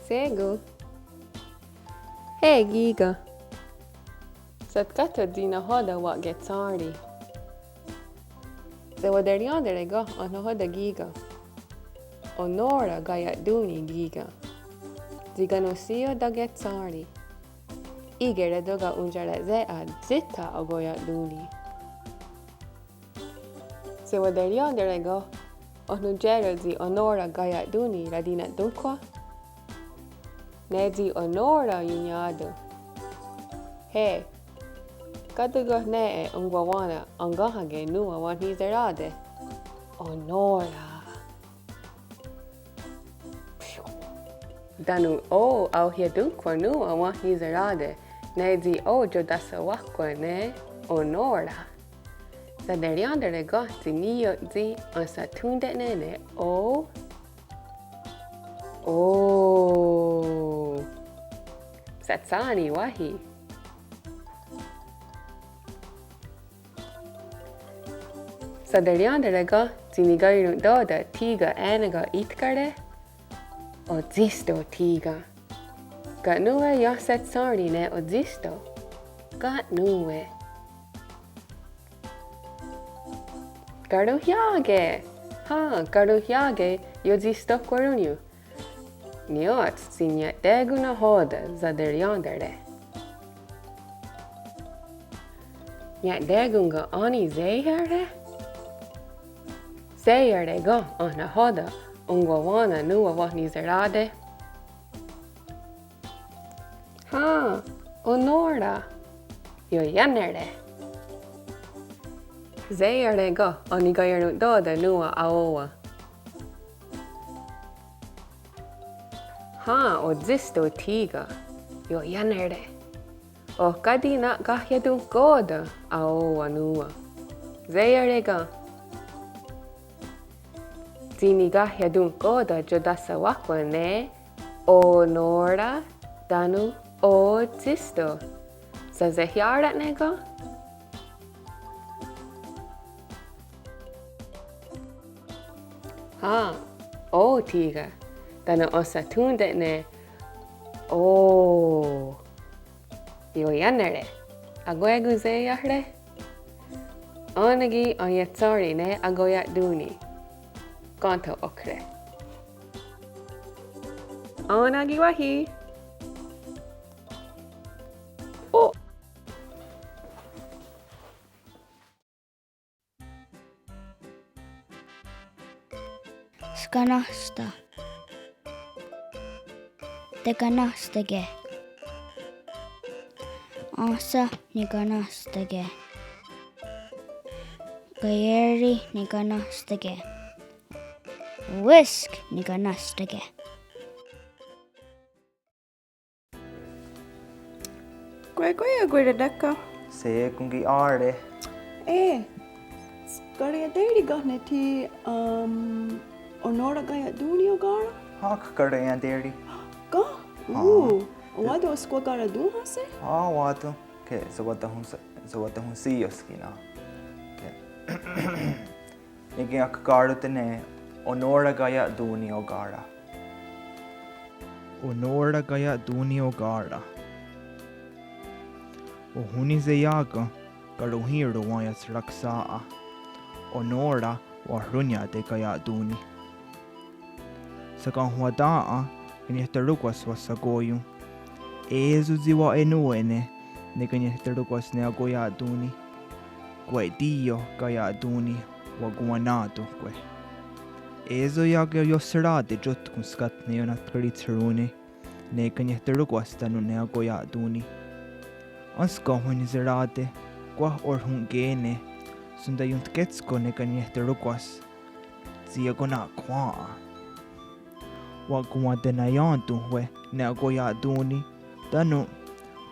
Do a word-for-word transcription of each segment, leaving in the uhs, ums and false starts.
Shé:kon. Hé, kí:ken. Satkáhtho tsi nahò:ten wa'ketshén:ri. Sewaterièn:tare ken oh nahò:ten kí:ken. Onò:ra kaia'tón:ni kí:ken. Tsi kanonhsí:io taketshén:ri. Í:kehre tóka' ontiara'sé:ha tsítha akoia'tón:ni. Sewaterièn:tare ken oh nontié:ren tsi onò:ra kaia'tón:ni ratina'tónhkhwa. Ne tsi onò:ra ionniá:ton. Hé, ká:ti ken nè:'e onkwawén:na enkénhake nòn:wa wenhniserá:te? Onò:ra. Tánon oh aohiatónhkhwa nòn:wa wenhniserá:te, ne tsi oh tiotahsawáhkhwa ne onò:ra. Saterièn:tare ken tsi ní:ioht tsi ensathón:te'ne' ne oh. Oh. Satsá:ni wáhi. Saterièn:tare ken tsi nikaieron'tò:ten thí:ken è:neken ítkare? Otsísto thí:ken. Ka' nón:we ienhsetshén:ri ne otsísto? Ka' nón:we. Karonhià:ke. Hen, karonhià:ke iotsistohkwarónnion. Ní:ioht tsi nia'té:kon nahò:ten saterièn:tare. Nia'té:kon ken ó:ni sehià:re? Sehià:re ken oh nahò:ten onkwawén:na nòn:wa wenhniserá:te? Hen, onò:ra. Ioiánere. Sehià:re ken oh nikaieron'tò:ten nòn:wa aó:wen? Hen, otsísto thí:ken. Ioiánere. Oh ká:ti na'kahiatónhkò:ten aó:wen nòn:wa? Sehià:re ken. Tsi nikahiatónhkò:ten tiotahsawáhkhwa ne onò:ra tánon otsísto. Sasehià:ra'ne ken? Hen, oh thí:ken. Tánon ensathón:te'ne' oh. Ioiánere. Akwé:kon sehià:re? Ó:nen ki' enietshèn:ri ne akoia'tón:ni. Kéntho okre. Ó:nen ki' wáhi. Oh. Skanáhsta. Tekanáhstake. Áhsen nikanáhstake. Kaié:ri nikanáhstake. Wísk nikanáhstake. Kwah, kwah, akwé:kon tánon. Shé:kon ki' á:re. Eh, karaienté:ri ken ne thí, um, onò:ra kaia'tón:ni oká:ra? Hen, karaienté:ri. Ken? Hen. Ú, wá:ton enhskwakaratón:hahse? Hen, wá:ton. Ke, sawá:ton, sawá:ton shí:iohskena'. Ke. Ne kí:ken akaká:rote' ne onò:ra kaia'tón:ni oká:ra. Onò:ra kaia'tón:ni oká:ra. Ohón:nise' iá:ken karonhí:ron wa'ì:ron raksà:'a. Onò:ra wahrónnia'te' kaia'tón:ni. Shakaonhwatèn:'a kaniehtaró:kwas wahshakó:ion. É:so tsi wa'enó:wane ne kaniehtaró:kwas ne akoia'tón:ni. Kwetí:io kaia'tón:ni wakonwaná:tonhkwe'. É:so ia'ke iohserá:te' tiótkon skátne ionatkahri'tsherón:ni ne kaniehtaró:kwas tánon ne akoia'tón:ni. Énska wenhniserá:te', kwah ohrhon'kè:ne, shontaientkè:tsko' ne kaniehtaró:kwas. Tsi akona'khwèn:'a. Wa'konwatenaién:tonhwe' ne akoia'tón:ni, tánon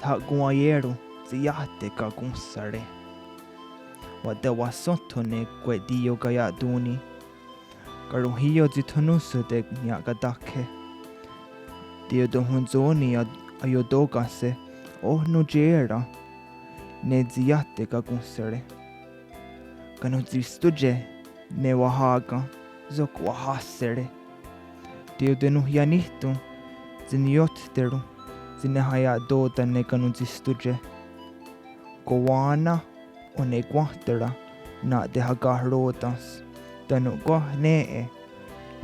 tha'konwaié:ron tsi iah tekakonhsá:re'. Watewahsóntho' ne kwetí:io kaia'tón:ni. Karonhí:io tsi thonónhsote' nia'katákhe'. Teiotonhontsó:ni aiotó:kenhse' oh nontié:ren ne tsi iah tekakonhsá:re'. Ka' nontsistóntie' ne wahá:ken' sok waháhsere'. Teiotononhianíhton tsi niiothtéron tsi nihaia'tò:ten ne kanontsistóntie. Kowá:nen onekwénhtara na'tehakahrò:ten's, tánon kwah nè:'e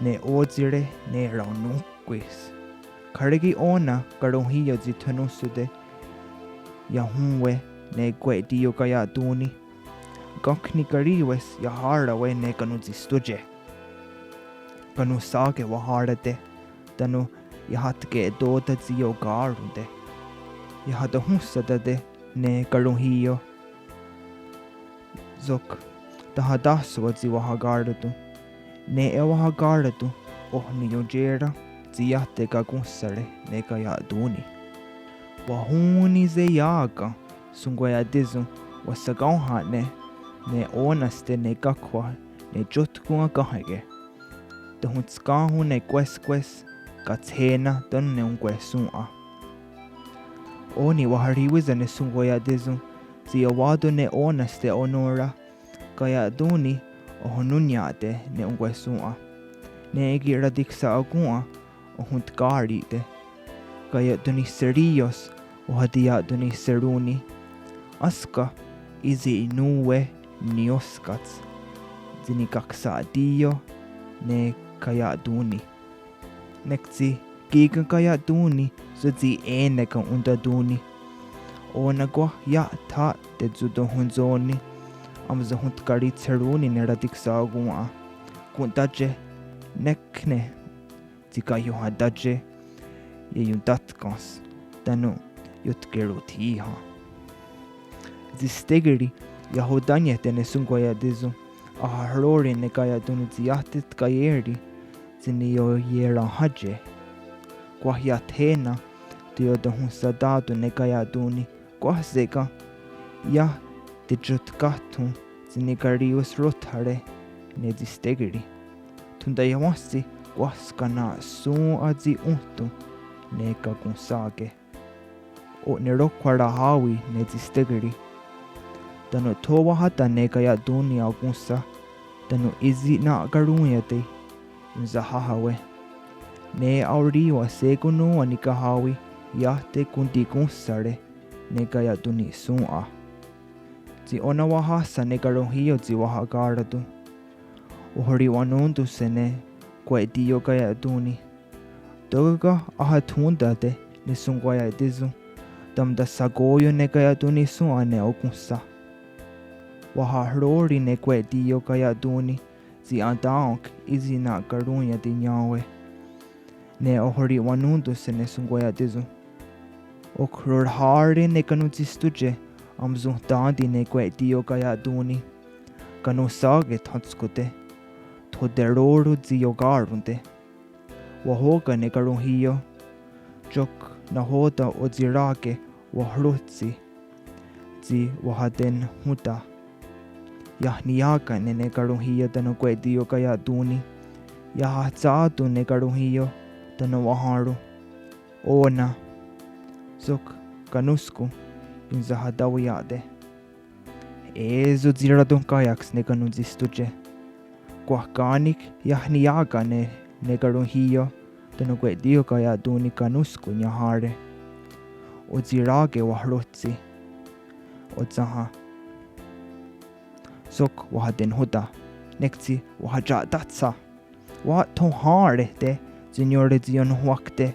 ne ó:tsire ne raonónhkwis. Kháre ki' ó:nen karonhí:io tsi thonónhsote iahón:we ne kwe'tiyokaia'tón:ni. Kwah nikarì:wes iahá:rawe' ne kanontsistóntie. Kanonhsá:ke wahá:rate', tánon iahatke'tò:ten tsi ioká:ronte'. Iahatonhonhsá:tate' ne karonhí:io. Sok tahatáhsawen' tsi wahaká:raton. Nè:'e wahaká:raton oh niioié:ren tsi iah tekakonhsá:re ne kaia'tón:ni. Wahón:nise' iá:ken shonkwaia'tíson wahshakaónhahne' ne ó:nenste ne kákhwa ne tiótkon akahén:ke. Tehontská:hon ne kwéskwes, katshé:nen tánon ne onkwehshòn:'a. Ó:ni waharihwísha' ne shonkwaia'tíson tsi iawá:ton ne ó:nenste onó:ra kaia'tón:ni ohonónnia'te' ne onkwehshòn:'a. Nè:'e ki' ratiksa'okòn:'a ohontká:rite'. Kaia'tonihserí:io's wahatiia'tonihserón:ni. Énska ísi' nón:we niióskats tsi nikaksa'tí:io ne kaia'tón:ni. Nek tsi kí:ken kaia'tón:ni sótsi è:neken ontatón:ni. Ó:nen kwah iah tha'tehontsón:ni, enhshahontkaritsherón:ni ne ratiksa'okòn:'a. Kontátie, nek ne tsi kaionhatátie ieiontátkens tánon iotkerothíhen. Tsi stékeri iahotániehte' ne shonkwaia'tíson, ahahró:ri ne kaia'tón:ni tsi iah tetkaié:ri tsi niioié:renhátie'. Kwah iah thé:nen teiotonhonhsatá:ton ne kaia'tón:ni, kwah shé:kon iah teiotkáhthon tsi nikarì:wes rothare' ne tsi stékeri. Thontaihwéntsi kwah skenna'shòn:'a tsi ónhton ne kakonhsá:ke. O'neróhkwa rahá:wi ne tsi stékeri. Tánon tho wahátha' ne kaia'tón:ni akónhsa, tánon ísi' na'karón:iate' ionsaháhawe'. Ne aorì:wa shé:kon nòn:wa nikahá:wi iah tekontikónhsare' ne kaia'tón:nihshòn:'a. Tsi ó:nen waháhsa' ne karonhí:io tsi wahaká:raton. Wahori'wanón:tonhse' ne kwe'tiyokaia'tón:ni. Tóka' ahathón:tate' ne shonkwaia'tíson, tánon tahsakó:ion ne kaia'tón:nihshòn:'a ne okónhsa. Wahahró:ri ne kwe'tiyokaia'tón:ni tsi atenòn:we ísi' na'karón:iate' niá:we'. Ne ohori'wanón:tonhse' ne shonkwaia'tíson. Ok rorhá:re' ne kanontsistóntie' enhshonhtá:ti ne kwe'tiyokaia'tón:ni. Kanonhsá:ke thátskote'. Thoteró:ro tsi ioká:ronte'. Wahóka' ne karonhí:io. Tsok nahò:ten otsirá:ke wahróhtshi tsi wahatenhón:ta. Iah niiá:ken'ne' ne karonhí:io tánon kwe'tiyokaia'tón:ni. Iahahtsà:ton ne karonhí:io tánon wahèn:ron'. Ó:nen. Sok kanónhskon ionsahatáweia'te'. É:so tsi ratonhkária'ks ne kanontsistóntie'. Kwah ká:nik iah niiá:ken'ne' ne karonhí:io tánon kwe'tiyokaia'tón:ni kanónhskon iahá:re'. Otsirá:ke wahróhtshi. Otsénha. Sok wahatenhón:ta. Nek tsi wahatia'tátshon. Wa'thonhá:rehte' tsi niió:re tsi ionhwákte'.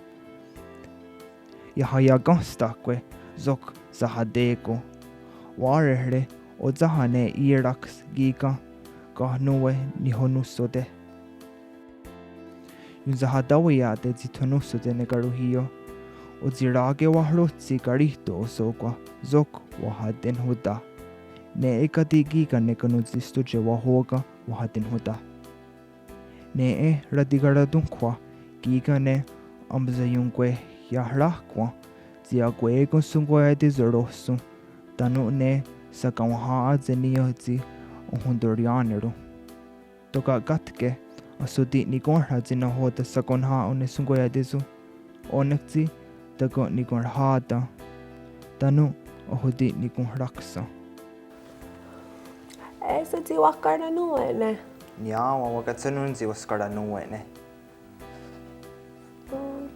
Iahaiakénhstahkwe' sok sahaté:kon. Wà:rehre' otsénha ne í:raks kí:ken ka' nón:we nihonónhsote'. Ionsahatáweia'te' tsi thonónhsote' ne karonhí:io. Otsirá:ke wahróhtshi karì:to ohsò:kwa sok wahatenhón:ta. Nè:'e káti' kí:ken ne kanontsistóntie' wahóka' wahatenhón:ta. Nè:'e ratikaratónhkhwa' kí:ken ne enhshaionkwehiaráhkhwa' tsi akwé:kon shonkwaia'tíson rohshòn:'a tánon ne shakaónha tsi ní:ioht tsi ohontorià:neron. Tóka' kátke ahsoti'nikónhrha tsi nahò:ten shakaónha ne shonkwaia'tíson. Ó:nenk tsi tako'nikonhrhá:ten tánon ahoti'nikonhráksen. É:so tsi wahakaranòn:we'ne'. Niá:wen, wakatsón:nen tsi wahakaranòn:we'ne'. Mm,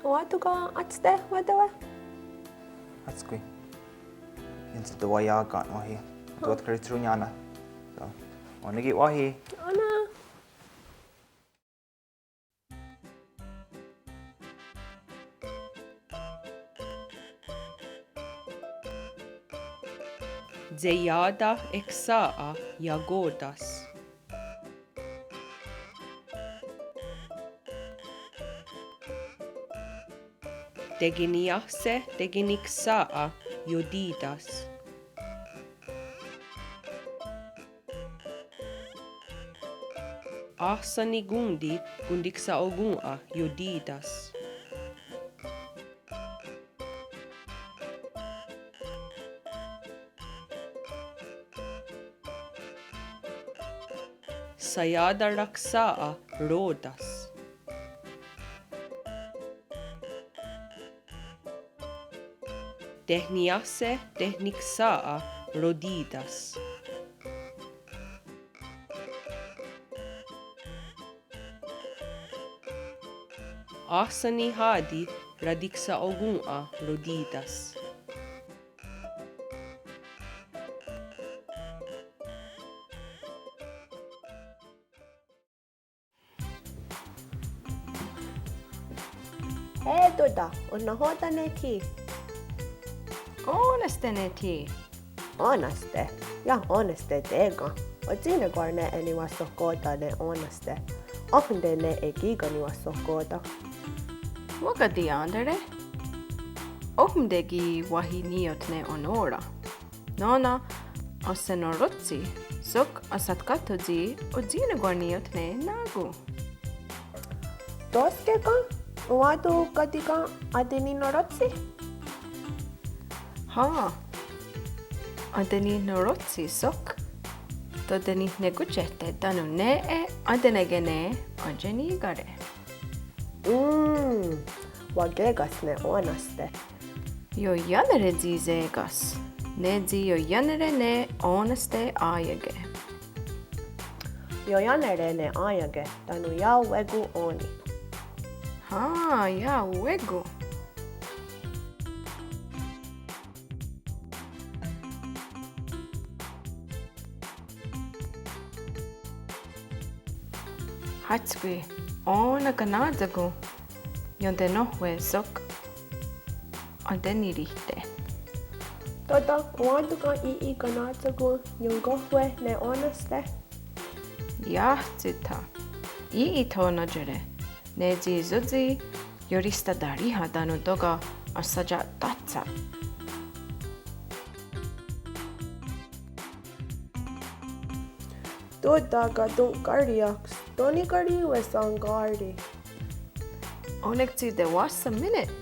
Wá:ton ken átste, wátewe? Hátskwi. Ientsatewaià:ken wáhi. Wá:ton karitsronnià:na. So, ó:nen ki' wáhi. Ó:nen. Tseià:ta eksà:'a iakó:ta's. Tekeniiáhse tekeniksà:'a iotí:ta's. Áhsen nikón:ti kontiksa'okòn:'a iotí:ta's. Shaià:ta raksà:'a ró:ta's. Tehniiáhse tehniksà:'a rotí:ta's. Áhsen nihá:ti ratiksa'okòn:'a rotí:ta's. Hé, Tóta, oh nahò:ten ne thí? Ó:nenste ne thí. Ó:nenste? Iah ó:nenste té:ken. Otsì:nekwar ne niwahsohkò:ten ne ó:nenste. Óhonte ne kí:ken niwahsohkò:ten? Wakaterièn:tare. Óhonte ki' wáhi ní:ioht ne onó:ra. Nó:nen ahsenorótshi, sok ahsatkáhthon tsi otsì:nekwar ní:ioht ne nà:kon. Tó:ske ken? Wá:ton káti' ken ateninorótshi? Hen. Ateninorótshi sok. Tó:te nihnekón:tieht tánon nè:'e atenè:ke ne aiení:kare. Mm, waké:ka's ne ó:nenste. Ioiánere tsi sé:ka's, ne tsi ioiánere ne ó:nenste aié:ke. Ioiánere ne aié:ke, tánon iawé:kon ó:ni. Hen, iawé:kon. Hátskwi, ó:nen kanà:tsekon, iontenóhwe sok atenirihte. Tóta, wá:ton ken í:'i kanà:tsekon ionkóhwe ne ó:nenste? Iah, Tsita. Í:'i tho natié:ren, ne tsi sótsi ioristatarí:ha tánon tóka' ahsatia'tátsha'k. Tóta, katonhkária'ks, tó: nikarì:wes enká:ri? Ó:nenk tsi tewáhsen mínete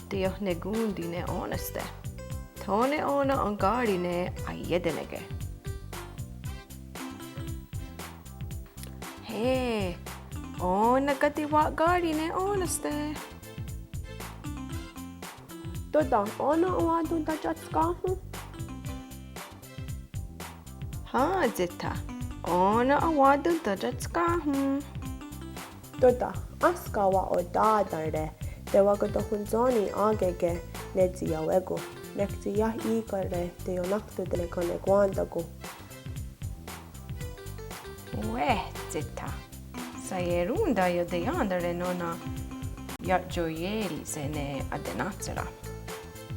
teiohnekón:ti ne ó:nenste. Tho ne ó:nen enká:ri ne aié:tenè:ke. Hé, ó:nen káti' wa'ká:ri ne ó:nenste. Tóta, ó:nen wá:ton tatia'tskáhon? Hen, Tsita, ó:nen wá:ton tatia'tskáhon. Tóta, énska wa'otá:tare tewakatonhwentsó:ni á:keke ne tsi iawé:kon, nek tsi iah í:kehre teionakhtó:te ne kanekwén:takon. Wé:tsi Tsita. Saierón:ta ioterièn:tare nó:nen ia'tsoié:ri se ne atenà:tshera.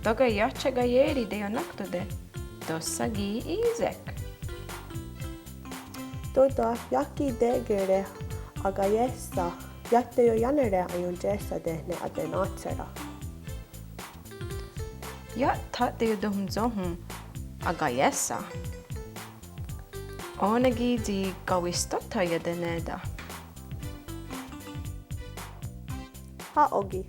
Tóka' iah tsi kaié:ri teionakhtó:te, tóhsa ki' í:sek. Tóta, iah ki' tékere akaié:sa, iah teioiánere aiontiésate ne atenà:tshera. Iah tha'teiotonhwentsóhon akaié:sa. Ó:nen ki' tsi kawistóhtha iatené:ta. Há: oki.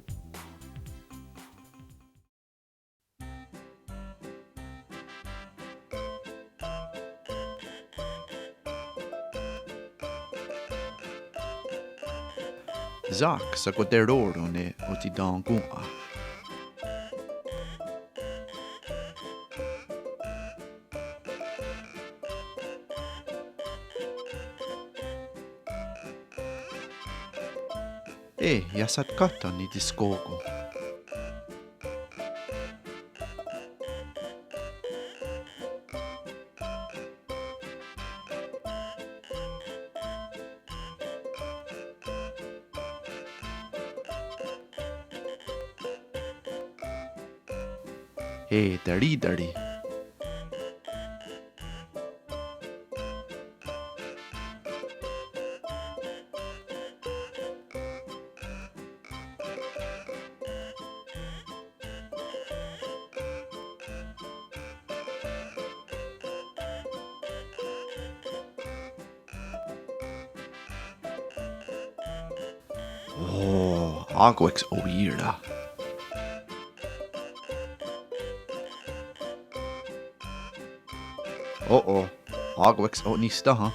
Shá:kon sakoterò:ron ne otsi'ten'kón:ha. E, iahsatkáhtha nitiskó:kon. Eterì:tari. Ó:, akwé:kons owí:ra. Ó:, akwé:kons o'nisténha.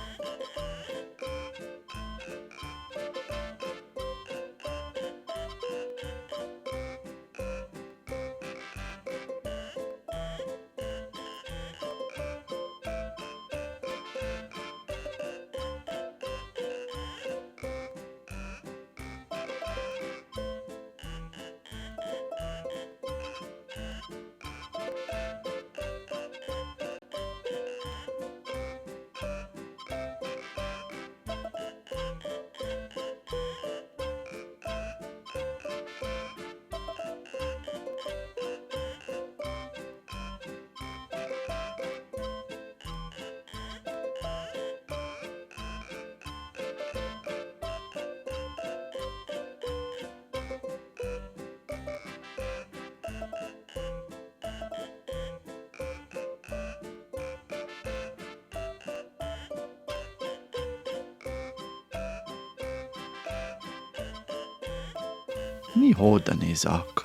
Nihò:ten' í:sak.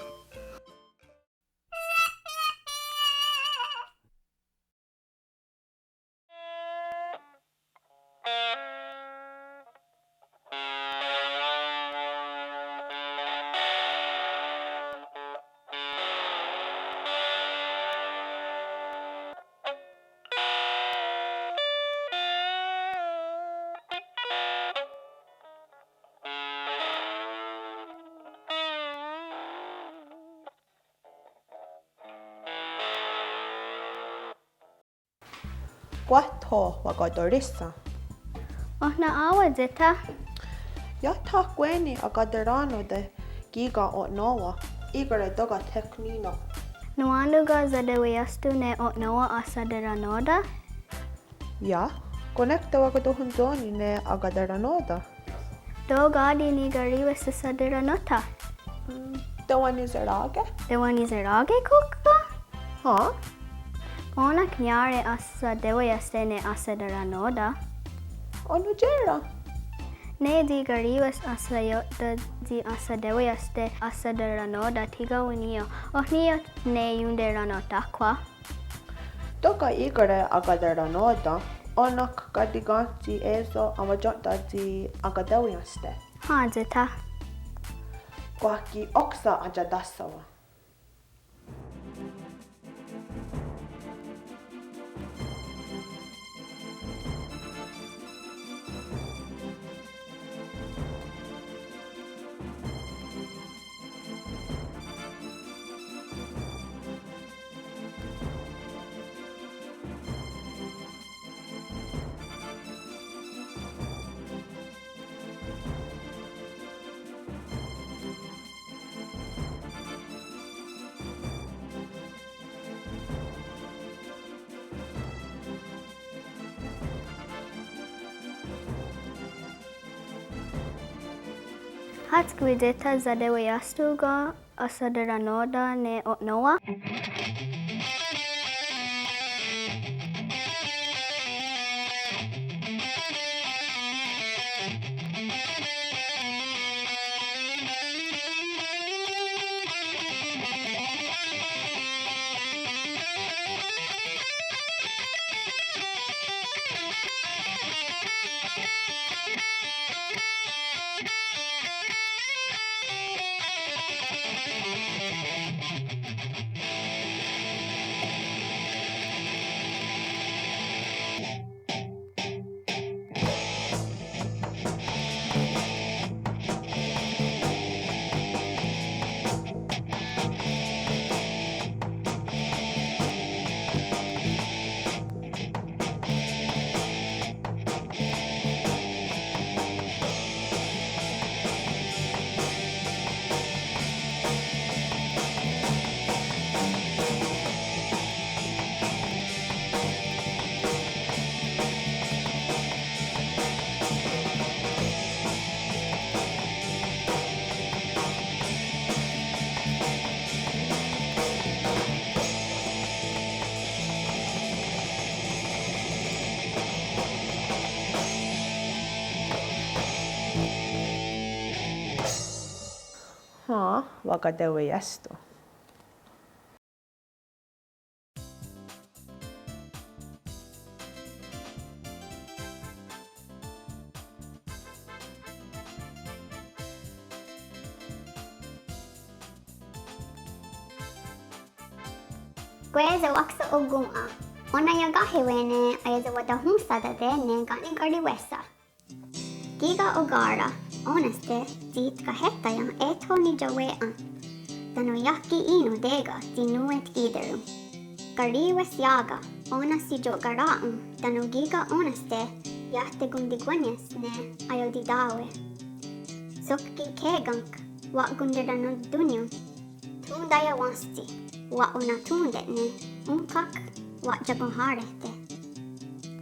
Kwah tho wakaterì:sha. Oh na'á:wen' Zeta. Iah tha'kwé:ni akaterennó:ten' kí:ken o'nó:wa, í:kehre tóka' thekní:non. Nonwá:non ken satewaiénhstha' ne o'nó:wa ahsaterennó:ten'? Iah, konnék tewakatonhwentsó:ni ne akaterennó:ten'. Tóka' káti' nikarì:wes ahsaterennó:ten'? Mm, tewenhniserá:ke? Tewenhniserá:ke, Kókka? Hen? Ó:nen ki' niá:re ahsatewaiénhste' ne ahsaterennó:ten'. Onontié:ren? Ne tsi karì:wes ahsaió'ten' tsi ahsatewaiénhste' ahsaterennó:ten' thíka wenhní:io, oh ní:ioht ne ionterennó:takwa. Tóka' í:kehre akaterennó:ten', ó:nen káti' ken tsi é:so awatién:ten' tsi akatewaiénhste'? Hen, Zeta. Kwah ki' óksa atiatáhsawen'. Hátskwi Zeta satewaiénhstha' ken ahsaterennó:ten' ne o'nó:wa? wakateweiéhstho. Kwah sewaksa'okòn:'a. Ó:nen iakà:he' wé:ne aiesewatahónhsatate' ne ken' nikarì:wes. Kí:ken oká:ra', ó:nenste tsi tkahéhtaien' eh tho niyawén:na. Tánon' iah ki' í:non té:ken tsi nón:we tkí:teron. Karì:wes iá:ken, ó:nen tsi io'karà:'on tánon' kí:ken ó:nenste iah tekontikwé:nie's ne aiotitá:we'. Sok ki' khé:ken wa'konterennó:ten' thon taiawénhstsi, wa'onathontè:ne', ónhka'k wa'akonhá:rehte'.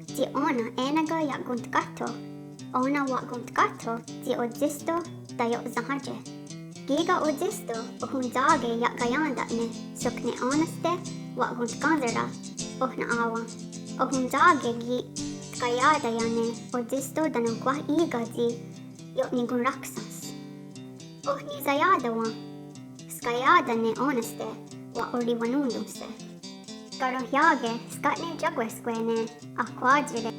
Tsi ó:nen è:neken ia'kontkáhtho', ó:nen wa'kontkáhtho' tsi otsísto taio'shà:ye'. Kí:ken otsísto ohontsà:ke ia'kaién:ta'ne' sok ne ó:nenste wa'kontkèn:sera oh na'á:wen'. Ohontsà:ke ki' tkaià:taia'ne' otsísto tánon' kwah í:ken tsi io'nikonhráksens. Oh nisaià:tawen', skaià:ta ne ó:nenste wa'orihwanón:tonhse'. Karonhià:ke skátne iakwéhskwe' ne akhwá:tsire',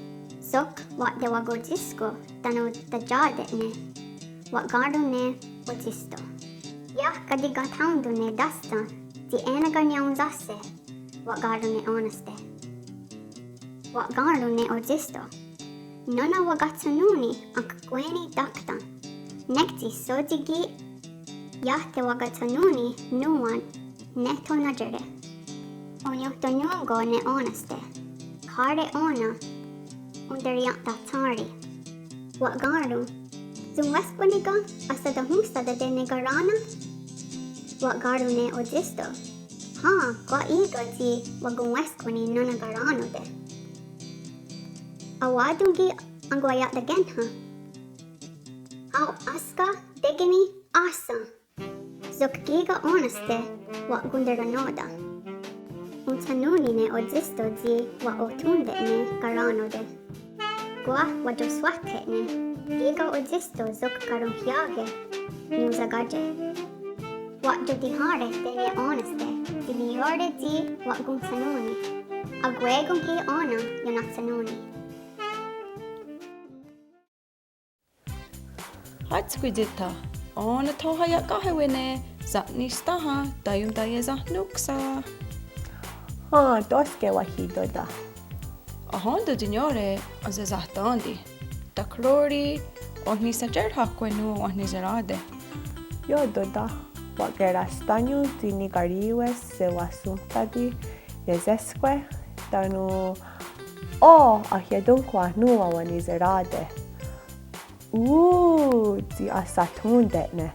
sok wa'tewakotsísko' tánon' taià:te'ne', wa'kèn:ron' ne otsísto. Iah káti' kathá:nton ne táhsa tsi è:neken niiohwensá:se', wa'kèn:ron' ne ó:nenste. Wa'kèn:ron' ne otsísto. Nó:nen wakatshennón:ni enkkwé:ni' tákta. Nek tsi sótsi ki' iah tewakatshennón:ni nón:wa ne tho nátiere'. Oniotonón:ko' ne ó:nenste. Kháre' ó:nen onterièn:ta'tshèn:ri'. Wa'kèn:ron'. Sonwéskwani ken ahsatahónhsatate' ne karén:na? Wa'kèn:ron' ne otsísto. Hen, kwah í:ken tsi wakonwéskwani nó:nen karén:note'. A:wá:ton' ki' enkwaia'takéhnha'. Aón:ha' énska tékeni áhsen. Sok kí:ken ó:nenste wa'konterennó:ten'. Ontshennón:ni ne otsísto tsi wa'othón:te'ne' ne karén:note'. Kwah wa'toswáhthe' ne kí:ken otsísto sok karonhià:ke niiohsakátie'. Wa'tiotihén:rehte' ne ó:nenste tsi niió:re tsi wa'kontshennón:ni. Akwé:kon ki' ó:nen ionatshennón:ni. Hátskwi Tsita, ó:nen tho haia'káhewe' ne sa'nisténha taiontaiesahnónhksa'. Hen, tó:ske' wáhi Tóta. Ahén:ton tsi niió:re ahsahtén:ti. Takhró:ri, oh nisatiérhahkwe' nón:we wenhniserá:te'. Iotóta, wa'kerá:stanion tsi nikarì:wes sewahsónhtati' ieskwé' tánon' oh ahiatónhkhwa' nón:we wenhniserá:te'. Ú, tsi ahsathón:te'ne'.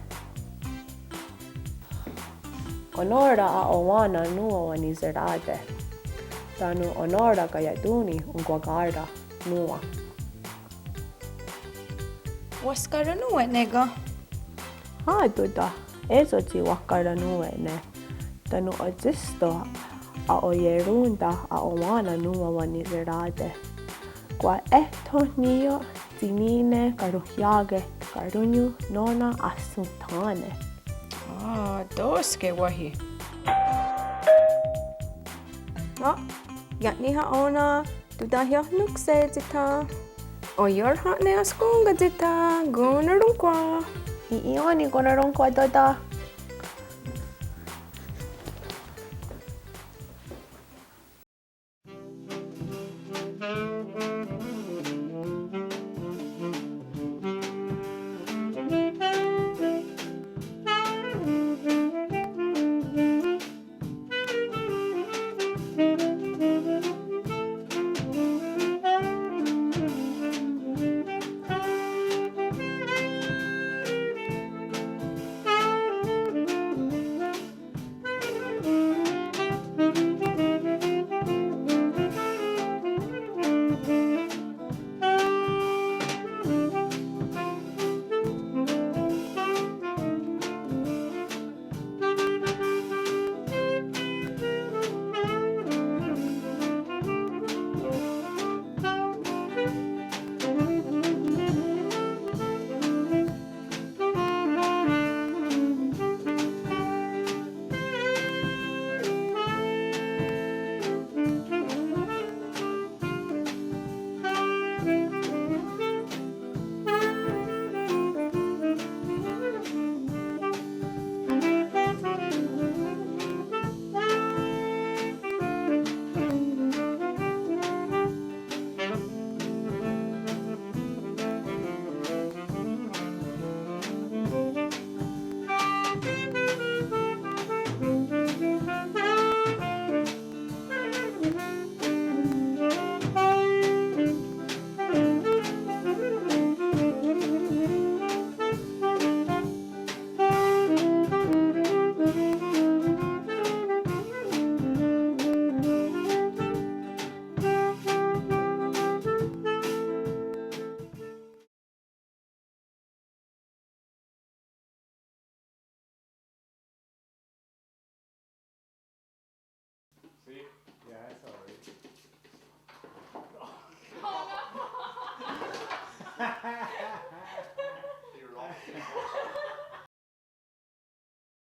Onó:ra aowá:nen nón:we wenhniserá:te'. Tánon' onó:ra kaia'tón:ni onkwaká:ra nón:we. Wahskaronón:we'ne' ken? Hen Tóta, é:so tsi wahskaronón:we'ne'. Tánon' otsísto aoierón:ta aowá:nen nón:we wenhniserá:te'. Kwah eh tho ní:ioht tsi ní:ioht ne karonhià:ke karónnion nó:nen ahsonthén:ne'. Á, tó:ske' wáhi. Á, ia'níha ó:nen totahiahnónhkse' Tsita. Oiórhen'ne' ahskón:ka Tsita, konnorónhkhwa'. Í:'i ó:ni konnorónhkhwa' Tóta.